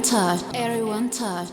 Touch. Everyone touch.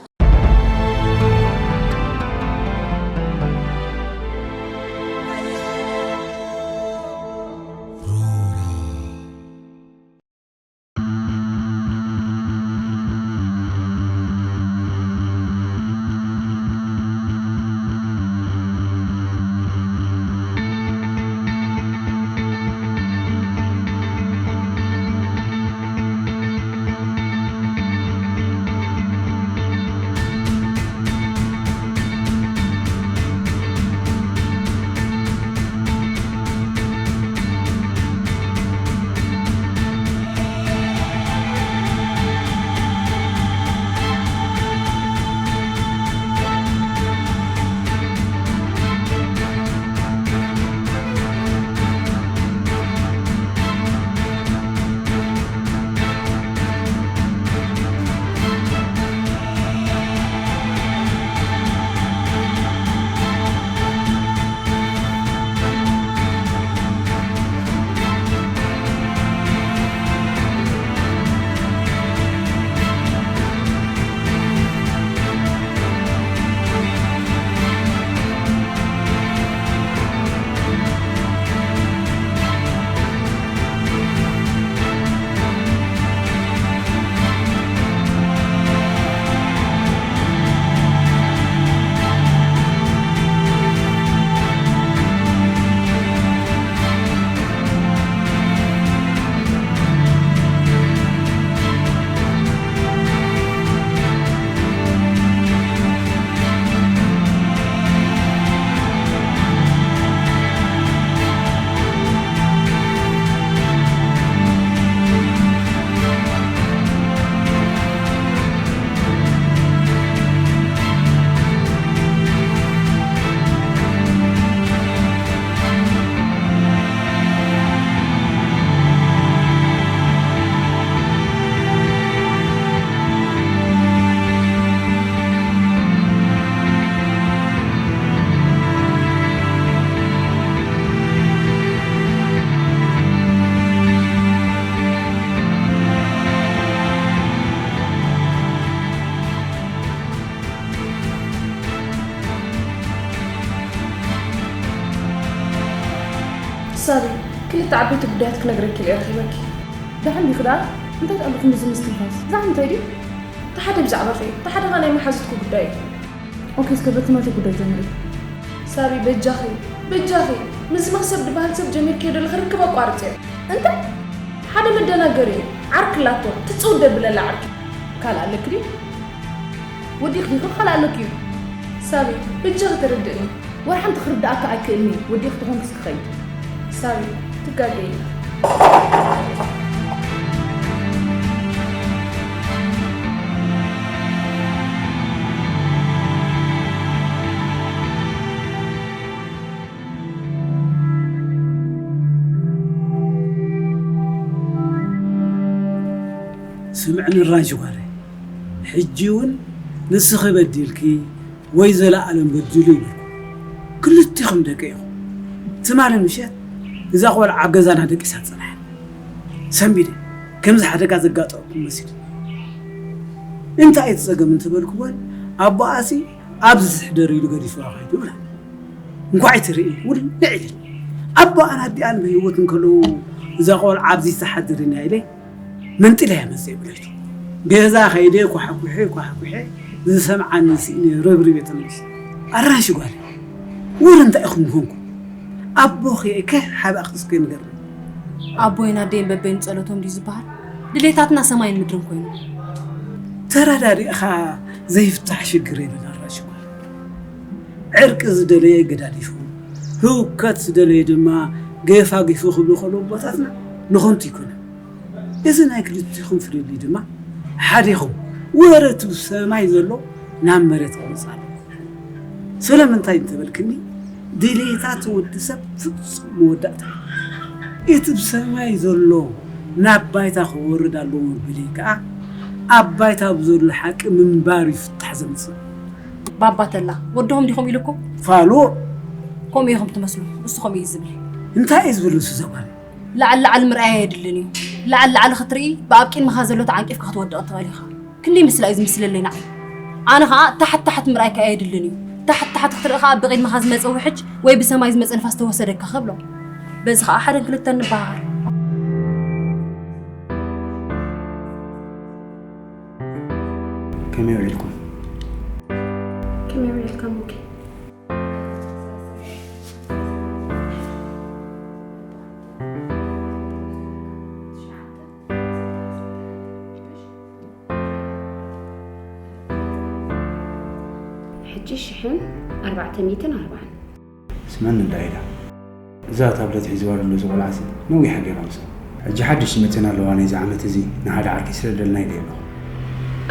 ሳሪ፣ ክልተ ዓበይቲ ጉዳያት ክነግረኪ ኢለ ረኺበኪ። ደሓን ዲኺ ደኣ? እንታይ ደኣ ኣለኩም እዚ ምስትንፋስ? ብዛዕባ እንታይ ድዩ? እቲ ሓደ ብዛዕባኺ እዩ፣ እቲ ሓደ ኸኣ ናይ መሓዙትኪ ጉዳይ እዩ። ኦኬ፣ እስከ በቲ ናተይ ጉዳይ ጀምሪ። ሳሪ፣ በጃኺ፣ በጃኺ፣ ምስዚ መኽሰብ ዝበሃል ሰብ ጀሚርክዮ ዘለኺ ርክብ ኣቋርጽዮ። እንታይ? ሓደ መደናገሪ እዩ። ዓርኪ ኣላቶ፣ ትጽውደ ብለላ ዓርኪ። ካልእ ኣለኪ ድዩ? ወዲእኪ ዲኺ ካልእ ኣለኪ እዩ? ሳሪ፣ በጃኺ ተረድእኒ። ወላ ሓንቲ ክርድኣካ ኣይክእልኒ፣ ወዲእኪ ተኾንክስ ክኸይድ። ሳሪ፣ ትጋገይ ኢኺ። ስምዕኒ ራንሺ ጓለይ፣ ሕጂ እውን ንስኺ በዲልኪ ወይ ዘለኣለም በዲሉ ይብልኩ። ክልቲኹም ደቂ ኢኹም። ትማሊ ምሸት እዛ ቆልዓ ኣብ ገዛና ደቂሳ ጸንሐት። ሰንቢደ፣ ከምዚ ሓደጋ ዘጋጠመኩም መሲሉ። እንታይ እዩ እቲ ጸገም እንተበልኩወን፣ ኣቦኣሲ ኣብዚ ትሕደር ኢሉ ገዲፍዋ ኸይዱ ብላ። እንኳዕ ትርኢ ውልዕ ኢለን። ኣቦኣን ኣዲኣን ብህይወት እንከለዉ እዛ ቆልዓ ኣብዚ ትሓድር ኢና ኢለ መንጢለያ መፅእ ብለይቱ። ገዛ ከይደ ኳሕኩሐ ኳሕኩሐ ዝሰምዓኒ ስኢነ ረብሪበ ተመሊሰ። ኣራንሺ ጓል ወር እንታይ ኢኹም ኮንኩም? ኣቦኺ ከ ሓባእኺ እስከ ንገርኒ። ኣቦይን ኣደይን በበይኑ ጸሎቶም ድዩ ዝበሃል? ድሌታትና ሰማይን ምድርን ኮይኑ። ተረዳዲእኻ ዘይፍታሕ ሽግር የለን ኣራንሺ ጓል። ዕርቂ ዝደለየ ገዳዲፉ፣ ህውከት ዝደለየ ድማ ገፋጊፉ ክብሉ ከለዉ ኣቦታትና ንኸንቱ ኣይኮነን። እዚ ናይ ክልቲኹም ፍልልይ ድማ ሓዲኹም ወረ እቲ ብሰማይ ዘሎ ናብ መሬት ክወጽእ ኣለዎ። ስለምንታይ እንተበልክኒ፣ ድሌታት ወዲ ሰብ ፍጹም መወዳእታ እዩ። እቲ ብሰማይ ዘሎ ናብ ባይታ ክወርድ ኣለዎ መበሊ ከኣ ኣብ ባይታ ብዘሎ ሓቂ ምንባር እዩ ፍታሕ ዘምጽእ። ባባ ተላ ወድኹም ዲኹም ኢሉኩም? ፋሉእ። ከምኡ ኢኹም ትመስሉ። እሱ ከምኡ እዩ ዝብል። እንታይ እዩ ዝብል ንሱ ዘጓል? ላዕሊ ላዕሊ ምርኣይ ኣየድልን እዩ። ላዕሊ ላዕሊ ክትርኢ ብኣብ ቅድሚኻ ዘሎ ተዓንቂፍካ ክትወድቕ ትኽእል ኢኻ። ክንደይ ምስላ እዩ ዝምስለለይ ንዓይ። ኣነ ኸኣ ታሕት ታሕት ምርኣይካ ኣየድልን እዩ። ታሕት ታሕት ክትርኢ ኸኣ ብቕድመኻ ዝመጸ ውሕጅ ወይ ብሰማይ ዝመጸ ንፋስ ተወሰደካ ከብሎ። በዚ ኸኣ ሓደን ክልተን ንበሃሃር። ከመይ ውዒልኩም? ከመይ ውዒልካ ሙኬ? ሕጂ ሽሕን ኣርባዕተ ሚእትን ኣርባዓን። ስመን እንዳ ኢዳ። እዛ ታብለት ሒዝዋ ዘሎ እዚ ቆልዓሲ ነዊሕ ገይራ ምሳ። ሕጂ ሓድሽ መፅና ኣለዋ ናይዚ ዓመት እዚ ንሓደ ዓርኪ ስለ ደልና ኢለ ኣለኹ።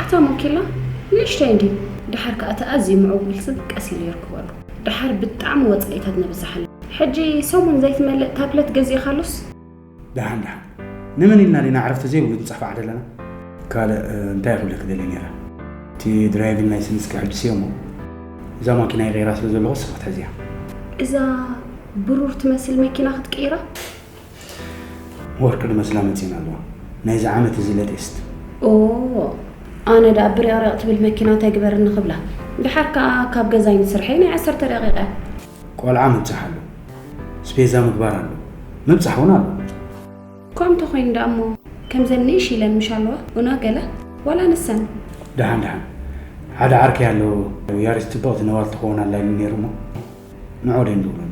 ኣታ ሞኪላ ንእሽተይ እንዲ ድሓር ከኣ እቲ ኣዝዩ ምዕቡል ስብ ቀስ ኢሉ የርክበሉ። ድሓር ብጣዕሚ ወፃኢታት ነብዝሓሉ። ሕጂ ሰሙን ዘይትመልእ ታብለት ገዚእኻሉስ? ደሓን ደሓን። ንመን ኢልና ዲና ዕረፍቲ ዘይብሉ ንጻፋዕ ዘለና? ካልእ፣ እ፣ እንታይ ክብለኪ ደልየ ነይረ? እቲ ድራይቪንግ ላይሰንስኪ ሕድስዮ እሞ፣ እዛ ማኪናይ ቀይራ ስለ ዘለኹ ንስኺ ክትሕዝያ። እዛ ብሩር ትመስል መኪና ክትቅይራ? ወርቂ ዝመስላ መጺእና ኣለዋ። ናይዚ ዓመት እዚ ለቴስት። ኦ፣ ኣነ ደኣ ብርቕርቕ ትብል መኪና እንታይ ግበርኒ ክብላ። ድሓር ከኣ ካብ ገዛይ ንስርሐይ ናይ ዓሰርተ ደቂቃ። ቆልዓ ምብጻሕ ኣሎ። ስፔዛ ምግባር ኣሎ። ምብጻሕ እውን ኣሎ። እኳ እንተኾይኑ ደኣ እሞ ከምዘን ንእሽ ኢለን ምሽ ኣለዋ፣ ኡና ገለ ዋላ ንሰን። ደሓን ደሓን። ሓደ ዓርከይ ኣሎ፣ ያሪስ ጽብቕቲ ነዋል ትኸውን ኣላ ኢሉ ነይሩ እሞ፣ ንዑ ደይ ንብሎ ኣሎ።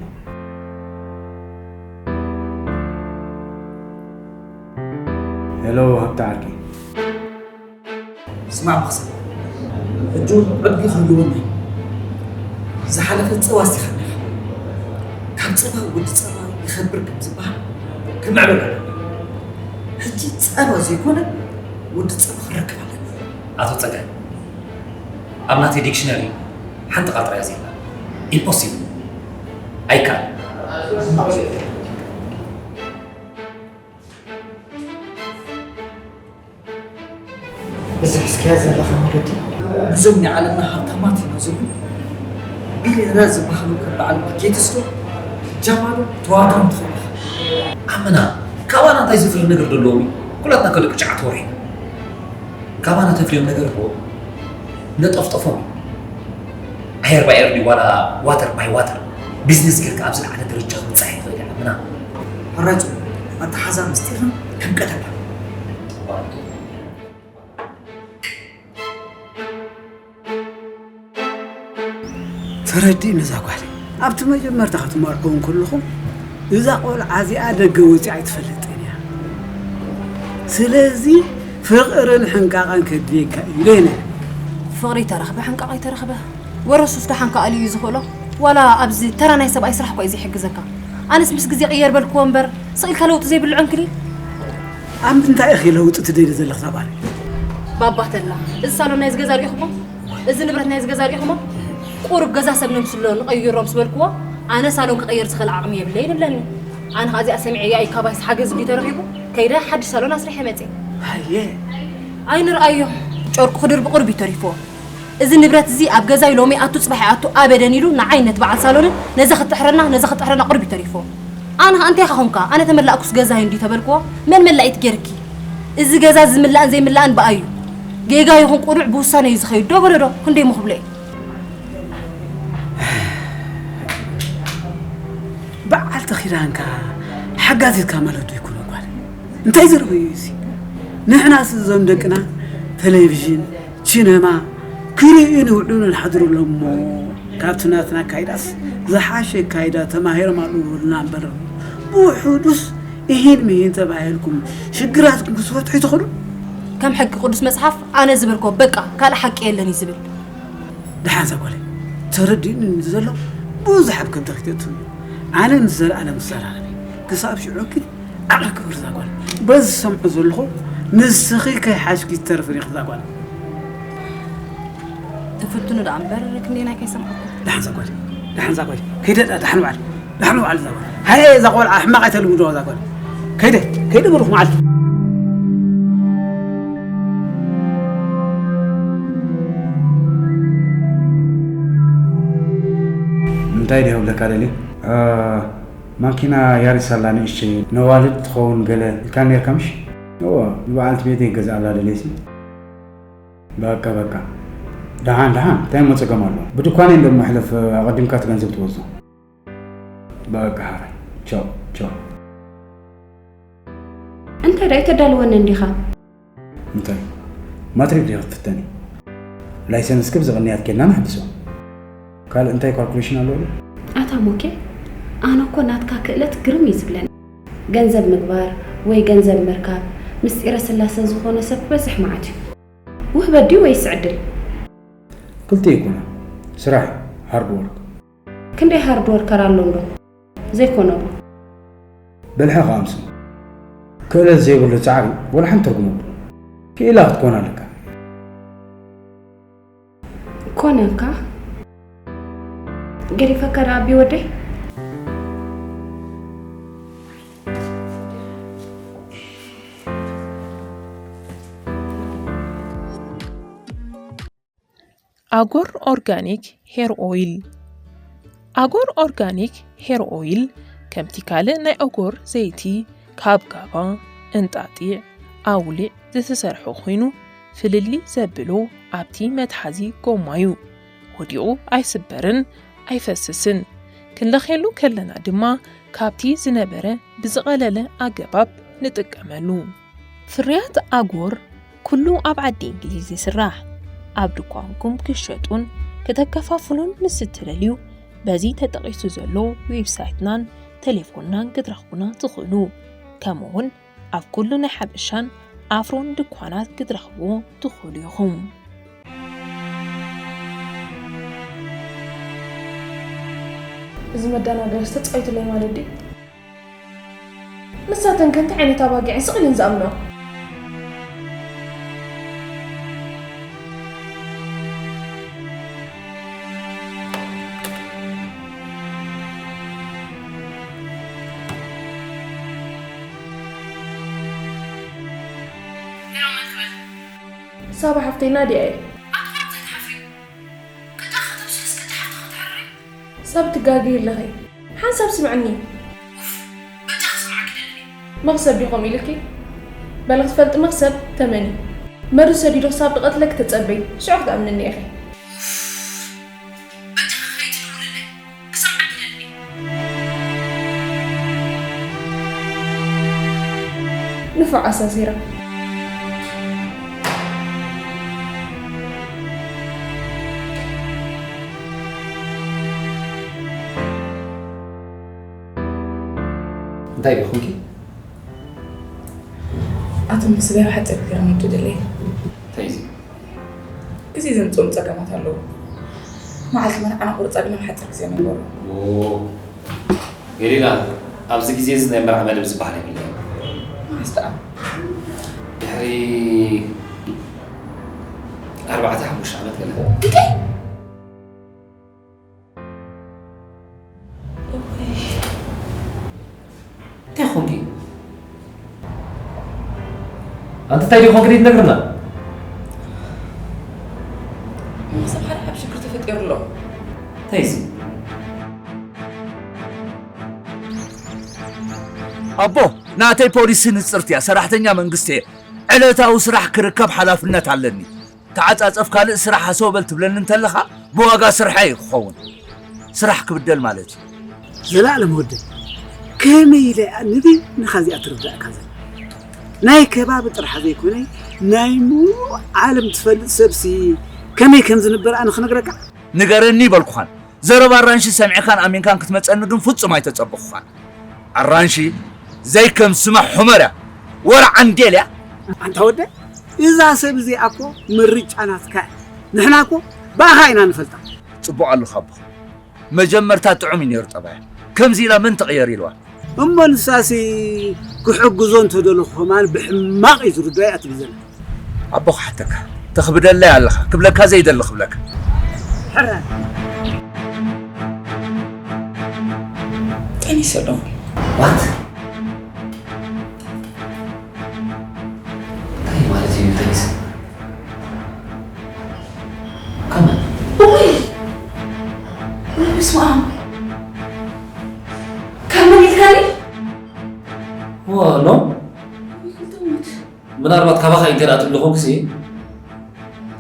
ሄሎ፣ ሃብቲ ዓርከይ። ስማዕ መኽሰብ፣ ሕጂ እውን ዕድል ክህልወና እዩ። ዝሓለፈ ጸባ ኣስቲኻና ኢኻ። ካብ ጸባ ወዲ ጸባ ይኸብር ከም ዝበሃል ክምዕብል ኣለና። ሕጂ ጸባ ዘይኮነ ወዲ ጸባ ክንረክብ ኣለና። ኣቶ ጸጋይ፣ ኣብ ናተይ ዲክሽነሪ ሓንቲ ቃል ጥራይ እያ ዘላ። ኢምፖሲብል። ኣይከኣልን። እዚ ሒዝካዮ ዘለኻ መገዲ፣ ነዞም ናይ ዓለምና ሃብታማት ኢና ዝብሉ ቢልየነራት ዝበሃሉ ከም በዓል ቢል ጌትስ ዶ ጃክ ማ ዶ ተዋግሮም ትኽእል ኢኻ። ኣመና፣ ካባና እንታይ ዘፍሪ ነገር ደለዎም እዩ? ኩላትና ከደቂ ጨዓት ወርሒ ኢና። ካባና ተፍርዮም ነገር እኮ ነጠፍጠፎም እዩ። ኣየር ባይ ኤር ድዩ ዋላ ዋተር ባይ ዋተር? ቢዝነስ ጌርካ ኣብ ዝለዓለ ደረጃ ክብጻሕ ይኽእል እዩ ዓለምና። ሕራይ ጽቡቕ፣ ኣተሓዛ ምስጢርና ከም ቀደምና። ተረዲእኒ እዛ ጓለይ። ኣብቲ መጀመርታ ክትመርዖ እንከለኹም፣ እዛ ቆልዓ እዚኣ ደገ ወፂኣ ኣይትፈልጥን እያ። ስለዚ ፍቕርን ሕንቃቐን ከድልየካ እዩ ኢለ ነይረ። ፍቕሪ ተረኽበ፣ ሕንቃቐ ኣይተረኽበ፣ ወረሱስ ደሓን ከኣልዩ እዩ ዝኽእሎ። ዋላ ኣብዚ ተራ ናይ ሰብኣይ ስራሕ እኳ እዩ ዘይሕግዘካ። ኣነስ ምስ ግዜ ቅየር በልክዎ እምበር፣ ስቕ ኢልካ ለውጢ ዘይብሉ ዕንክሊል። ኣብ ምንታይ ኢኺ ለውጢ ትደሊ ዘለኺ እዛ ጓለይ? ባባ ተላ፣ እዚ ሳሎን ናይዚ ገዛ ርኢኹሞ? እዚ ንብረት ናይዚ ገዛ ርኢኹሞ? ቁሩብ ገዛ ሰብ ነምስሎ ንቐይሮ ምስ በልክዎ፣ ኣነ ሳሎን ክቐይር ዝኽእል ዓቕሚ የብለይን እብለኒ። ኣነ ኸኣ እዚኣ ሰሚዐያ እዩ፣ ካባይስ ሓገዝ እንድዩ ተረኺቡ፣ ከይደ ሓድሽ ሳሎን ኣስሪሐ መጽየ። ሃየ። ኣይንርኣዮ። ጨርቁ ክድርቢ ቁሩብ እዩ ተሪፍዎ። እዚ ንብረት እዚ ኣብ ገዛይ ሎሚ ኣቱ ጽባሕ ይኣቱ ኣበደን ኢሉ ንዓይ ነቲ በዓል ሳሎንን ነዛ ክትሕረና፣ ነዛ ክትሕረና ቁሩብ እዩ ተሪፍዎ። ኣነ ኸኣ እንታይ ኸኾንካ? ኣነ ተመላእኩስ ገዛይ እንድዩ ተበልክዎ፣ መን መላኢት ጌርኪ? እዚ ገዛ ዝምላእን ዘይምላእን ብኣይ እዩ። ጌጋ ይኹን ቅኑዕ ብውሳነ እዩ ዝኸይድ። ዶ በሎ ዶ? ክንደይ ምኽብሎ እዩ። በዓልቲ ኪዳንካ ሓጋዚትካ ማለት ዶ ይኮነ ጓል? እንታይ ዘረባ እዩ እዚ? ንሕናስ እዞም ደቅና ቴሌቪዥን፣ ሲነማ ክርእዩ ንውዕሉ ንሓድሩ ኣሎ እሞ፣ ካብቲ ናትና ኣካይዳስ ዝሓሸ ኣካይዳ ተማሂሮም ኣለዉ በሉና እምበር፣ ብውሑዱስ እሂን ምሂን ተባሂልኩም ሽግራትኩም ክትፈትሑ ትኽእሉ? ከም ሕጊ ቅዱስ መጽሓፍ ኣነ ዝበልኮ በቃ፣ ካልእ ሓቂ የለን እዩ ዝብል። ደሓን እዛ ጓለይ፣ ተረዲኡኒ ዘሎ ብዙሕ ኣብ ከብድኺ ተእትዩ። ኣነ ምስ ዘለኣለም ክዘራረብ እየ። ክሳብ ሽዑ ግን ዓቕሊ ክብር እዛ ጓል። በዚ ዝሰምዖ ዘለኹ ንስኺ ከይሓዝኪ ትተርፍን ኢኺ እዛ ጓል። ትፍትኑ ደኣ እምበር ክንደየናይ ከይሰምዓኩም። ደሓን እዛ ጓል፣ ደሓን እዛ ጓል። ከይደ ደኣ ደሓን በዓል፣ ደሓን በዓል እዛ ጓል። ሃየ እዛ ቆልዓ ሕማቕ ኣይተልምድዋ እዛ ጓል። ከይደ፣ ከይደ በልኹ መዓልቲ። እንታይ ድየ ክብለካ ደልየ? እ፣ ማኪና ያሪስ ኣላ ንእሽተይ፣ ነዋልድ ትኸውን ገለ ኢልካ ነርካ ምሽ? እወ፣ ንበዓልቲ ቤተይ ክገዝኣላ ደልየሲ። በቃ በቃ፣ ደሓን ደሓን፣ እንታይ እሞ ጸገም ኣሎ? ብድኳነይ እንደማሕለፍ ኣቐዲምካ እቲ ገንዘብ ትወስዶ። በቃ ሓራይ፣ ቻው ቻው። እንታይ ደኣ ኣይተዳልወንን ዲኻ? እንታይ? ማትሪክ ዲኻ ክትፍተኒ? ላይሰንስኪ ብዚ ቅንያት ኬድና ንሕድሶ። ካልእ እንታይ ካልኩሌሽን ኣሎ ዶ? ኣታ ሞኬ፣ ኣነ እኮ ናትካ ክእለት ግርም እዩ ዝብለኒ። ገንዘብ ምግባር ወይ ገንዘብ ምርካብ ምስጢረ ስላሰ ዝኾነ ሰብ ክበዝሕ መዓት እዩ። ውህበት ድዩ ወይስ ዕድል? ክልቲኡ ኣይኮነን። ስራሕ እዩ፣ ሃርድ ወርክ። ክንደይ ሃርድ ወርከር ኣሎ እንዶ ዘይኮነሉ? በልሐ ከኣምሱ። ክእለት ዘይብሉ ጻዕሪ ወላ ሓንቲ ትርጉም የብሉን። ክኢላ ክትኮን ኣለካ። ኮነካ ገዲፈካ ደኣ ኣቢ ወደይ። ኣጎር ኦርጋኒክ ሄር ኦይል። ኣጎር ኦርጋኒክ ሄር ኦይል ከምቲ ካልእ ናይ ኣጎር ዘይቲ ካብ ጋባ፣ እንጣጢዕ፣ ኣውሊዕ ዝተሰርሐ ኮይኑ፣ ፍልልይ ዘብሎ ኣብቲ መትሓዚ ጎማ እዩ። ወዲቑ ኣይስበርን ኣይፈስስን። ክንለኽየሉ ከለና ድማ ካብቲ ዝነበረ ብዝቐለለ ኣገባብ ንጥቀመሉ። ፍርያት ኣጎር ኩሉ ኣብ ዓዲ እንግሊዝ ይስራሕ። ኣብ ድኳንኩም ክትሸጡን ከተከፋፍሉን ምስ እትደልዩ፣ በዚ ተጠቒሱ ዘሎ ዌብሳይትናን ቴሌፎንናን ክትረኽቡና ትኽእሉ። ከምኡ'ውን ኣብ ኩሉ ናይ ሓበሻን ኣፍሮን ድኳናት ክትረኽብዎ ትኽእሉ ኢኹም። እዚ መደናገሪስ ተጻዊቱለይ ማለት ድዩ? ንሳተን ከ እንታይ ዓይነት ኣባጊዕን ስቕ ኢለን ዝኣምንኦ? ሳባ ሓፍተይ ናድያ እየ። ሳብ ትጋገይ ኣለኺ። ሓንሳብ ስምዕኒ። መኽሰብ ድዩ ከምኡ ኢልኪ? በሊ ክትፈልጢ መኽሰብ ተመኒ። መርዚ ሰዲዱ ክሳብ ድቐትለኪ ተጸበይ። ሽዑ ክትኣምንኒ ኢኺ። ንፉዕ ኣሳሲራ። እንታይ ደኹምኪ? ኣቶም ስጋይ ብሓፂር ግዜ ክምድድለይ። እንታይ እዩ? ግዜ ዘምፅኦም ፀገማት ኣለዉ። መዓልቲ መርዓና ቁርፃ ድማ ሓፂር ግዜ ነበሩ። ገሊላ፣ ኣብዚ ግዜ እዚ ናይ መርዓ መደብ ዝበሃል የብልናን። መዓስ ደኣ? ድሕሪ ኣርባዕተ ሓሙሽተ ዓመት ገለ። እንታይ ኾንኪ? ኣንቲ እንታይ ዲኾንኪ ዘይትነግርና? ሰብ ሓደ ዓብ ሽግር ተፈጢሩ ኣሎ። እንታይ እዚ? ኣቦ፣ ናተይ ፖሊሲ ንጽርቲ እያ። ሰራሕተኛ መንግስቲ እየ። ዕለታዊ ስራሕ ክርከብ ሓላፍነት ኣለኒ። ተዓጻጸፍ ካልእ ስራሕ ሃሰው በል ትብለኒ እንተለኻ፣ ብዋጋ ስርሐይ እዩ ክኸውን። ስራሕ ክብደል ማለት እዩ። ዘላለም ወደይ፣ ከመይ ኢለ እያ ንበይንኻ እዚኣ ትርዳእካ ዘላ? ናይ ከባቢ ጥራሕ ዘይኮነ፣ ናይ ምሉእ ዓለም ትፈልጥ ሰብሲ ከመይ ከም ዝንበር ኣነ ክነግረካ? ንገረኒ በልኩኻን። ዘረባ ኣራንሺ ሰሚዕካን ኣሚንካን ክትመጸኒ ግን ፍጹም ኣይተጸበኹኻን። ኣራንሺ ዘይከም ስማ ሑመር እያ። ወረ ዓንዴል እያ። ኣንታ ወደ፣ እዛ ሰብ እዚኣ እኮ ምርጫ ናትካ እያ። ንሕና እኮ ብኣኻ ኢና ንፈልጣ። ጽቡቕ ኣለኻ ኣቦ። መጀመርታ ጥዑም እዩ ነይሩ ጠባያ። ከምዚ ኢላ መን ትቕየር ኢልዋ። እሞ ንሳሲ ክሕግዞ እንተደለኹ ከማን ብሕማቕ እዩ ዝርዳእ እያ ትብል ዘላ። ኣቦ ክሓተካ፣ ተኽብደለይ ኣለኻ፣ ክብለካ ዘይደሊ ክብለካ። ሕራይ። ቴኒስ ኣለኹ። ዋት? እንታይ ማለት እዩ ቴኒስ? ከመን? ውይ! ውይ፣ በስመ ኣብ! ከመን ኢልካኒ? ዋ፣ ኖ? ምናልባት ካባኻ ኢንቴር ኣትብሉ ኾንክሲ፣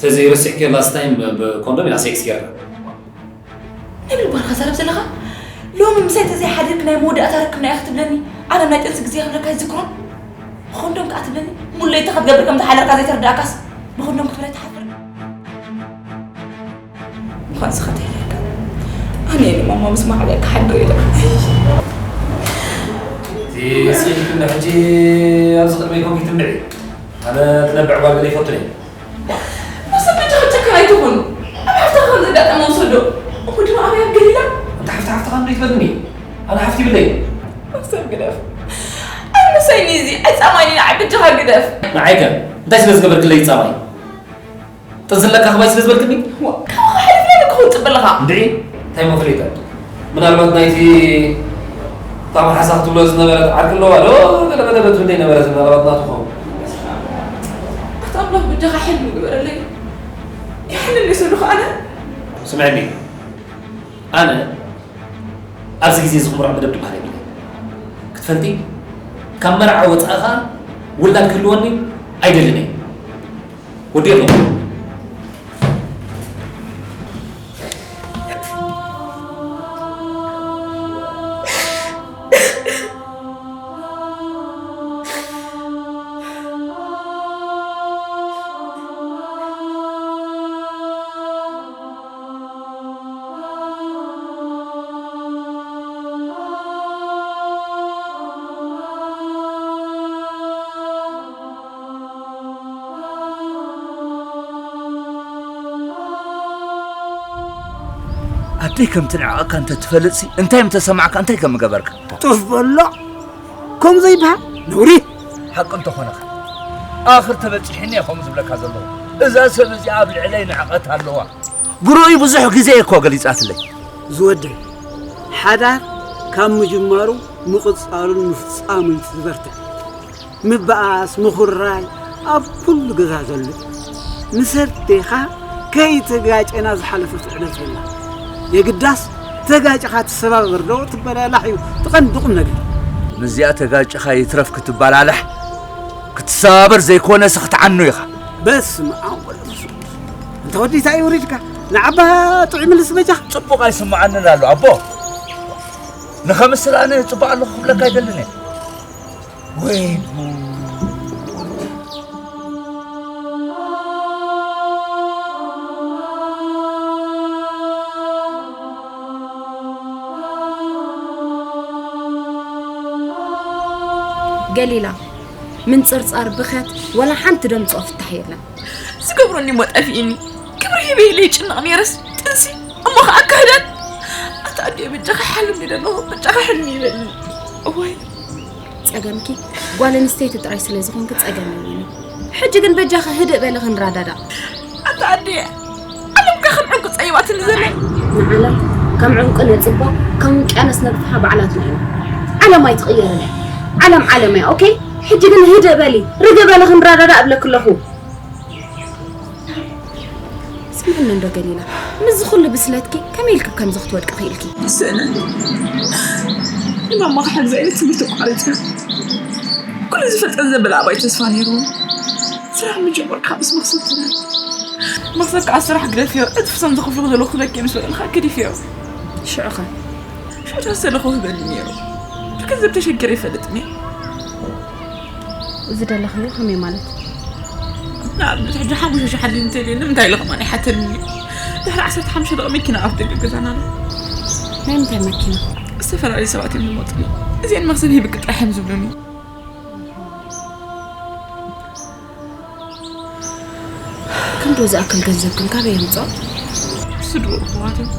ተዘይረሲዕኪ ላስት ታይም ብኮንዶም ኢና ሴክስ ጌርና። ናይ ብልባንካ ዘረብ ዘለኻ? ሎሚ ምሳይ ተዘይሓዲርክ ናይ መወዳእታ ርክብና ኢኻ ትብለኒ? ዓለም ናይ ጥንሲ ግዜ ክብለካ ኣይዝክሮን። ብኮንዶም ከኣ ትብለኒ? ሙሌትካ ክትገብር ከም ዝሓደርካ ዘይተረዳእካስ ብኮንዶም ክትብለይ ትሓፍር? እንኳን ስኻ ተይለካ። ኣነ ንማማ ምስ ማዕበልካ ሓድር ኢለ። እቲ ስኢልክኒ ሕጂ ኣብዚ ቅድመይ ኮንኪ ትንብዒ። ኣነ ትነብዕ ጓል ገለ ይፈቱን እየ። መሰብ በጃኻ ጨካን ኣይትኹን። ኣብ ሓፍትኻ ከም ዘጋጠመ ውሰዶ። እሞ ድማ ኣበይ ኣብ ገሊላ? ኣንታ ሓፍቲ ሓፍትኻ እንዶ ይትበልኒ? ኣነ ሓፍቲ ይብለይ። መሰብ ግደፍ። ኣብ ምሳይ ንዚ ኣይጻማይኒ ንዓይ በጃኻ ግደፍ። ንዓይ ከ እንታይ ስለ ዝገበርክለይ ይጻማይ? ጥንሲ ኣለካ ክባይ ስለ ዝበልክኒ? ዋ፣ ካብኻ ሓሊፍና ንክኹን ጽበለኻ። እንድዒ፣ እንታይ እሞ ፍለይታ? ምናልባት ናይቲ እታ መሓሳ ክትብሎ ዝነበረት ዓርኪ ኣለዋ ዶ? ገለ መደበት እንተይ ነበረት ምናልባት ናቱ ኸውን። ኣታ ኣምላኽ በጃኻ ሕልሚ ግበረለይ። ይሕልም ይሰዱ ከኣነ። ስምዕኒ፣ ኣነ ኣብዚ ግዜ እዚ ክምርዖ መደብ ዝበሃል የብለይ። ክትፈልጢ፣ ካብ መርዓ ወጻኢ ኸኣ ውላድ ክህልወኒ ኣይደልን እየ። ወዲ ኣለኹ። ኣደይ ከም ትንዕቐካ እንተ ትፈልጥሲ፣ እንታይ ምተሰማዕካ፣ እንታይ ከም ምገበርካ? ጡፍ በሎ። ከምኡ ዘይበሃል ነውሪ። ሓቂ እንተኾነኻ፣ ኣኽር ተበጺሑኒ እየ ከምኡ ዝብለካ ዘለኹ። እዛ ሰብ እዚኣ ኣብ ልዕለይ ንዕቐት ኣለዋ። ብርኡይ ብዙሕ ግዜ እየ እኮ ገሊጻትለይ። ዝወደይ፣ ሓዳር ካብ ምጅማሩ ምቕጻሉን ምፍጻሙን ዝበርትዕ። ምበኣስ፣ ምኹርራይ ኣብ ኩሉ ገዛ ዘሎ። ምስ ኣዴኻ ከይተጋጨና ዝሓለፈት ዕለት የላ። የግዳስ ተጋጭኻ ትሰባበር ዶ ትበላላሕ እዩ እቲ ቀንዲ ቁም ነገር። ምስዚኣ ተጋጭኻ ይትረፍ ክትበላላሕ፣ ክትሰባበር ዘይኮነስ ክትዓኑ ኢኻ። በስመ ኣብ ወወልድ ወመንፈስ ቅዱስ። እንተ ወዲ እንታይ ይውሪድካ? ንዓባ ጥዑይ ምልስ በጃኻ። ጽቡቕ ኣይስምዓንን ኣሎ ኣቦ። ንኸምስል ኣነ ጽቡቕ ኣለኹ ክብለካ ኣይደልን እየ። ወይ ጉድ። ገሊላ፣ ምንጽርጻር፣ ብኽያት፣ ወላ ሓንቲ ደምጽኦ ፍታሕ የለን። ዝገብረኒ እሞ ጠፊእኒ። ክብሪ ሂበ ኢለ ይጭነቕ ነይረስ፣ ጥንሲ እሞ ኸኣ ክሕደት። ኣታ ኣዲየ፣ በጃኻ ሓልም ኢለ ኣለኹ፣ በጃኻ ሕልም ይበልኒ። እዋይ። ጸገምኪ፣ ጓል ኣንስተይቲ ጥራይ ስለ ዝኾንኪ ጸገም የብሉን። ሕጂ ግን በጃኺ ህድእ በሊ ክንረዳዳእ። ኣታ ኣዲየ፣ ዓለምካ ከም ዕንቁ ጸይባትኒ ዘላ። ንዓለም ከም ዕንቁ ነጽቦ፣ ከም ውቅያኖስ ነግፍሓ ባዕላትና ኢና። ዓለም ኣይትቕየርን እያ። ዓለም ዓለም እያ፣ ኦኬ? ሕጂ ግን ህድእ በሊ፣ ርግእ በሊ ክንረዳዳእ እብለኪ ኣለኹ። ስምዕኒ እንዶ ገሊላ፣ ምስዚ ኩሉ ብስለትኪ ከመይ ኢልኪ ከምዚ ክትወድቂ ክኢልኪ? ስእነት። ንማማ ክሕግዛ ኢለ ትምህርቲ ኣቋሪጸ። ኩሉ ዝፈልጠን ዘበለ ኣባይ ተስፋ ነይርዎ። ስራሕ ምጅማር ካብ ምስ መኽሰብ ትብል። መኽሰብ ከዓ ስራሕ ግደፍዮ፣ እቲ ፍሶም ዝኸፍልኹ ዘለዉ ክበኪ ምስ በለልካ ግዲፍዮ። ሽዑ ኸ? ሽዑ ተወሰነ ከውህበኒ ነይሩ። ብገንዘብ ተሸጊረ ኣይፈልጥን እየ። እዚ ደለኽዮ ከመይ ማለት? ንኣብነት ሕጂ ሓሙሽተ ሽሕ ሓልዩ እንተልዩ ንምንታይ ኢሉ ከማን ይሓተኒ እዩ። ድሕሪ ዓሰርተ ሓሙሽተ ደቂ መኪና ኣብ ደገ ገዛና ኣሎ። ናይ ምንታይ መኪና? ዝተፈላለዩ ሰባት እዮም ዝመፁኒ። እዚአን መኽሰብ ሂብኪ ጥራሕ እዮም ዝብሉኒ። ክንዶ ዝኣክል ገንዘብ ግን ካበይ የምፅኦ? ስድርኡ ርኹባት እዮም።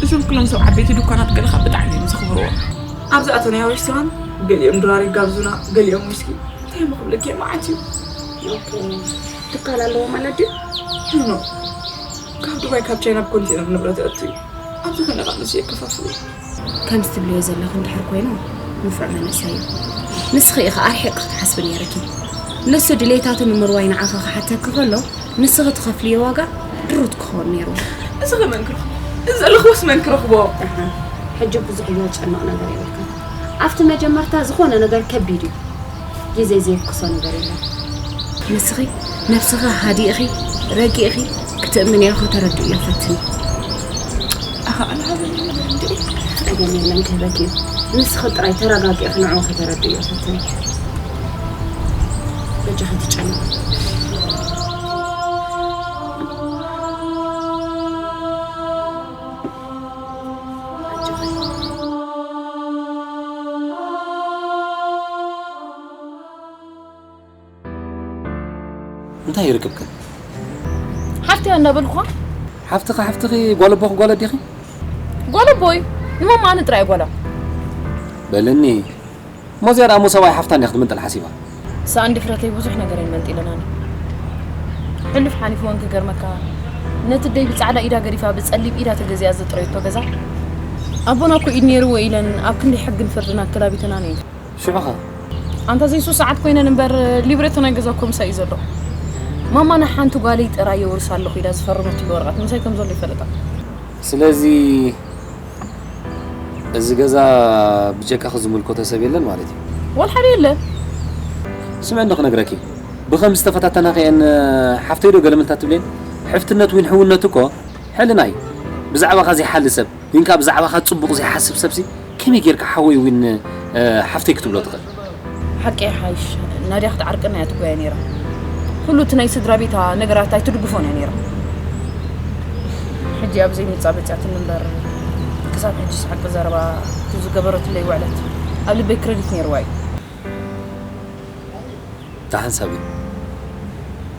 እዞም ኩሎም ሰብ ዓበይቲ ድኳናት ገለኻ ብጣዕሚ እዮም ዘኽብርዎ። ኣብ ዝኣተናዮ ሬስቶራንት ገሊኦም ድራር ይጋብዙና፣ ገሊኦም ዊስኪ። እንታይ እሞ ክብለኪ እየ፣ መዓት እዩ። ኦኬ። ትካል ኣለዎ ማለት ድዩ? ኖ፣ ኖ። ካብ ዱባይ ካብ ቻይና ብኮንቴነር ንብረት የእቱ እዩ። ኣብ ዝኾነ እቓ ንሱ የከፋፍሎ። ከምዚ ትብልዮ ዘለኺ እንድሕር ኮይኑ ንፉዕ መንእሰይ እዩ። ንስኺ ኢኺ ኣርሒቕኪ ክትሓስቢ ነይርኪ። ንሱ ድሌታቱ ንምርዋይ ንዓኺ ክሓተኪ ከሎ ንስኺ ትኸፍልዮ ዋጋ ድሩት ክኸውን ነይርዎ። እዚ ከ መን ክረኽቦ? እዚ ዘለኽዎስ መን ክረኽቦ? ኣሃ፣ ሕጂ ብዙሕ ዘጨንቕ ነገር የብልክን። ኣብቲ መጀመርታ ዝኾነ ነገር ከቢድ እዩ። ግዜ ዘየፍክሶ ነገር የለን። ንስኺ ነብስኺ ሃዲእኺ ረቂቕኺ ክትእምንዮ ከተረድእዮ ፈትኒ። ኣኻ ኣልሃ ዘለ ነገር እንድዒ። ጸገም የለን ክህበኪ እዩ። ንስኺ ጥራይ ተረጋጊእኺ ንዕኡ ከተረድእዮ ፈትኒ። በጃኺ ትጨነቂ። እንታይ ይርክብክን? ሓፍትያ እንዳበልኩኻ። ሓፍትኻ ሓፍትኺ ጓል ኣቦኺ ጓል ኣዴኺ? ጓል ኣቦይ ንመማኒ ጥራይ ጓላ። በልኒ። ሞዚያ ደኣ ሞ ሰብኣይ ሓፍታ እንዲያ ክትምንጥል ሓሲባ? ሰኣን ድፍረተይ ብዙሕ ነገር እየን መንጢለናኒ። ሕሉፍ ሓሊፉ እውን ክገርመካ፣ ነቲ ደይ ብጻዕዳ ኢዳ ገዲፋ ብጸሊም ኢዳ ተገዚኣ ዘጥረየቶ ገዛ፣ ኣቦና እኮ ኢድ ነይርዎ ኢለን ኣብ ክንዲ ሕግን ፍርድን ኣከላቢተናኒ እየን። ሽዑ ኸ? ኣንታ ዘይሱ ሰዓት ኮይነን እምበር ሊብሬቶ ናይ ገዛ እኮ ምሳይ እዩ ዘሎ። ማማ ንሓንቲ ጓለይ ጥራይ የውርሳ ኣለኹ ኢላ ዝፈረመትሉ ወረቐት ምሳይ ከም ዘሎ ይፈልጣ። ስለዚ እዚ ገዛ ብጀካኺ ዝምልከቶ ሰብ የለን ማለት እዩ? ወላ ሓደ የለን። ስምዒ እንዶ ክነግረኪ፣ ብኸም ዝተፈታተናኺ እየን ሓፍተይ ዶ ገለመልታ ትብሌን? ሕፍትነት ዊን ሕውነት እኮ ሕልና እዩ። ብዛዕባኻ ዘይሓሊ ሰብ ዊንካ ብዛዕባኻ ጽቡቕ ዘይሓስብ ሰብሲ ከመይ ጌርካ ሓወይ ዊን ሓፍተይ ክትብሎ ትኽእል? ሓቂ ይሓይሽ፣ ናድያ ክትዓርቀና እያ ትጓየ ነይራ። ኩሉ እቲ ናይ ስድራ ቤታ ነገራት ኣይትድግፎን እያ ነይራ። ሕጂ ኣብ ዘይምጻእ በጺያትኒ እምበር፣ ክሳብ ሕጂ ሓቂ ዘረባ እቲ ዝገበረትለይ ውዕለት ኣብ ልበይ ክረዲት ነይርዋ እዩ። ደሓን ሳቢ፣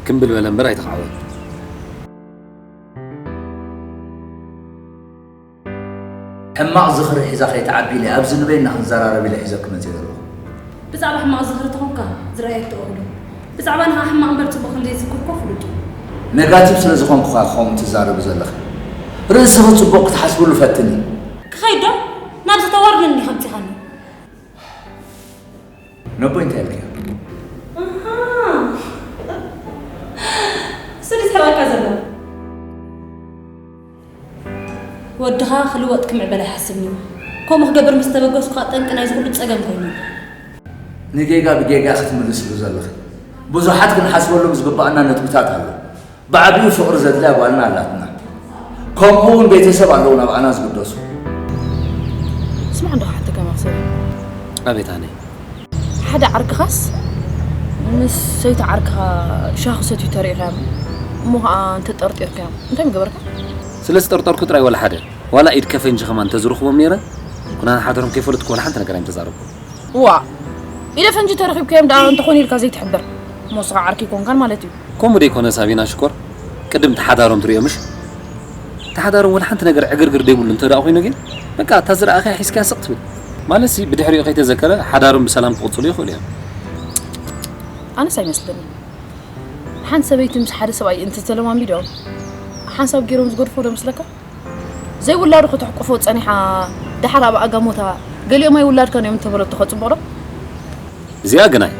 ክምብል በለ እምበር ኣይተኻዕወን። ሕማቕ ዝኽሪ ሒዛ ከይትዓቢ ኢለ ኣብዚ ንበይና ክንዘራረብ ኢለ ሒዘኪ መጺአ ዘለኹ። ብዛዕባ ሕማቕ ዝኽሪ ተኾንካ ዝረኣየኪ ተቐብሎ። ብዛዕባ ንኻ ሕማቕ እምበር ጽቡቕ ከም ዘይዝክር እኮ ፍሉጥ እዩ። ኔጋቲቭ ስለ ዝኾንኩ ኢኻ ከምኡ ትዛረቢ ዘለኺ። ርእስኺ ጽቡቕ ክትሓስብሉ ፈትኒ። ክኸይድ ዶ? ናብዚ ተዋርዶ እንዲኻ ኣምጺኻኒ። ነቦይ እንታይ ኢልክዮ? ኣሃ። እሱ ድዩ ዝሕርቐካ ዘሎ? ወድኻ ክልወጥ ክምዕበል ኣይሓስብን እዩ። ከምኡ ክገብር ምስ ተበገስኩ ኸኣ ጠንቂ ናይዚ ኩሉ ጸገም ኮይኑ። ንጌጋ ብጌጋ ክትምልስሉ ዘለኺ። ብዙሓት ክንሓስበሎም ዝግባኣና ነጥብታት ኣሎ። ብዓቢኡ ፍቕሪ ዘድልያ ጓልና ኣላትና። ከምኡ እውን ቤተሰብ ኣለዉ ናብኣና ዝግደሱ። ስማዕ እንዶ ክሓተካ መኽሰብ። ኣቤት ኣነ። ሓደ ዓርክኻስ ምስ ሰይቲ ዓርክኻ ሻሂ ክሰትዩ ተሪእኻዮም እሞ ኸዓ እንተጠርጢርካዮም እንታይ ምገበርካ? ስለ ዝጠርጠርኩ ጥራይ ዋላ ሓደ። ዋላ ኢድ ከፈንጂ ከማን እንተዝረኽቦም ነይረ፣ ኩናን ሓደሮም ከይፈለጥኩ ዋላ ሓንቲ ነገር ኣይምተዛረብኩ። እዋ፣ ኢደ ፈንጂ ተረኺብካዮም ደኣ እንተኾነ ኢልካ ዘይትሕበር። እሞ ንስኻ ዓርኪ ኣይኮንካን ማለት እዩ። ከምኡ ደይኮነ ሳቢና ሽኮር፣ ቅድም ተሓዳሮም ትሪኦ ምሽ? ተሓዳሮም ወላ ሓንቲ ነገር ዕግርግር ደይብሉ እንተ ደኣ ኮይኑ ግን፣ በቃ እታ ዝረኣኻያ ሒዝካያ ስቕ ትብል። ማለትሲ ብድሕሪኡ ከይተዘከረ ሓዳሮም ብሰላም ክቕጽሉ ይኽእሉ እዮም። ኣነስ ኣይመስለንን። ሓንቲ ሰበይቲ ምስ ሓደ ሰብኣይ እንተተለማሚዶም፣ ሓንሳብ ገይሮም ዝገድፎ ዶ መስለካ? ዘይውላዱ ከተሕቁፎ ጸኒሓ፣ ደሓር ኣብ ኣጋ ሞታ፣ ገሊኦም ኣይውላድካን እዮም እንተበለቶ ኸጽቡቕ ዶ? እዚኣ ግናይ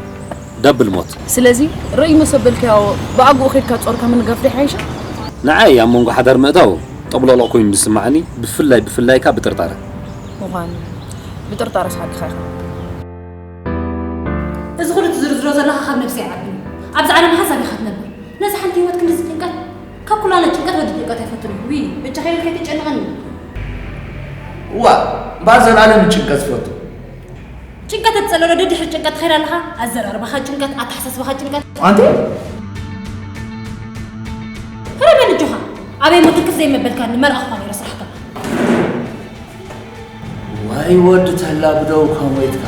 ዳብል ሞት። ስለዚ ርእይ መሰ በልካዮ ብኣግኡ ኸይድካ ጾርካ ምንጋፍ ደይሓይሻ? ንዓይ ኣብ መንጎ ሓዳር ምእታው ጠብሎቕሎቕ ኮይኑ ዝስምዓኒ፣ ብፍላይ ብፍላይ ከኣ ብጥርጣረ። ምዃን ብጥርጣረስ ሓቅኻ ኢኻ። እዚ ኩሉ ትዝርዝሮ ዘለኻ ካብ ነብሰይ ይዓቢ። ኣብዚ ዓለም ሓንሳብ ኢኻ ትነብር። ነዛ ሓንቲ ህይወት ክንድዚ ጭንቀት? ካብ ኩላና ጭንቀት ወዲ ጭንቀት ኣይፈቱን እዩ። ዊ፣ ብቻ ከይበልካ ኣይተጨንቐኒ። እዋ፣ እምበኣር ዘላለም ጭንቀት ዝፈቱ። ጭንቀት እትጸልኦ ዶ ድሕሪ ጭንቀት ትኸይድ ኣለኻ? ኣዘራርባኻ ጭንቀት፣ ኣተሓሳስባኻ ጭንቀት። ኣንቲ? ህረ በል እጆኻ። ኣበይ እሞ ትርክፍ ዘይመበልካኒ፣ መርኣኹኻ ነይረ ስራሕካ። ዋይ ወዲ ተላ ብደውካ ሞይትካ።